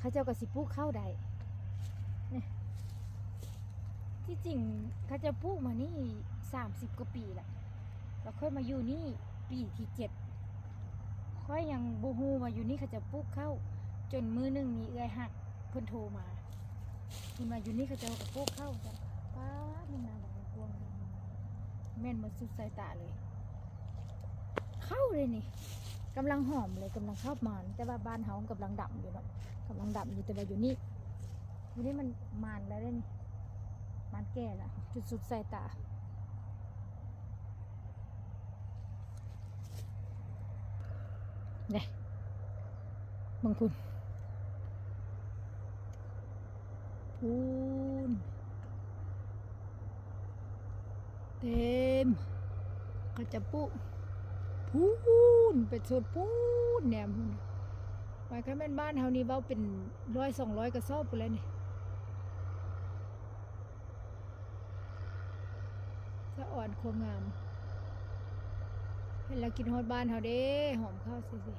ເຂົາເຈົ້າກໍຊິປູກເຂົ້າໄດ້ ທີ່ຈິງເຂົາເຈົ້າປູກມານີ້ສາມສິບກວ່າປີລະ ແລ້ວຂ້ອຍມາຢູ່ນີ້ປີທີເຈັດ ຂ້ອຍຍັງບໍ່ຮູ້ວ່າຢູ່ນີ້ເຂົາເຈົ້າປູກເຂົ້າ ຈົນມື້ໜຶ່ງມີເອື້ອຍຮັກເພິ່ນໂທມາ ເພິ່ນວ່າຢູ່ນີ້ເຂົາເຈົ້າກໍປູກເຂົ້າ ປາດ ມັນນາບັກກວາງ ແມ່ນໝົດສຸດສາຍຕາເລີຍ ເຂົ້າເດ້ນີ້ ກຳລັງຫອມເລີຍ ກຳລັງເຂົ້າໝານ ແຕ່ວ່າບ້ານເຮົາກຳລັງດຳຢູ່ເນາະ ກຳລັງດຳຢູ່ ແຕ່ວ່າຢູ່ນີ້ ຢູ່ນີ້ມັນໝານແລ້ວເດ້ນີ້ ໝານແກ່ລະ ຈົນສຸດສາຍຕາ ເດ້ ເບິ່ງພຸ້ນ ພຸ້ນ ເຕັມ ເຂົາຈະປູກ ພຸ້ນ ໄປສຸດພຸ້ນ ແນມພຸ້ນ ວ່າຄັນແມ່ນບ້ານເຮົານີ້ເວົ້າເປັນຮ້ອຍສອງຮ້ອຍກະສອບພຸ້ນແຫຼະນີ້ ສະອອນຄວາມງາມ ເຫັນແລ້ວຄິດຮອດບ້ານເຮົາເດ້ ຫອມເຂົ້າຊິ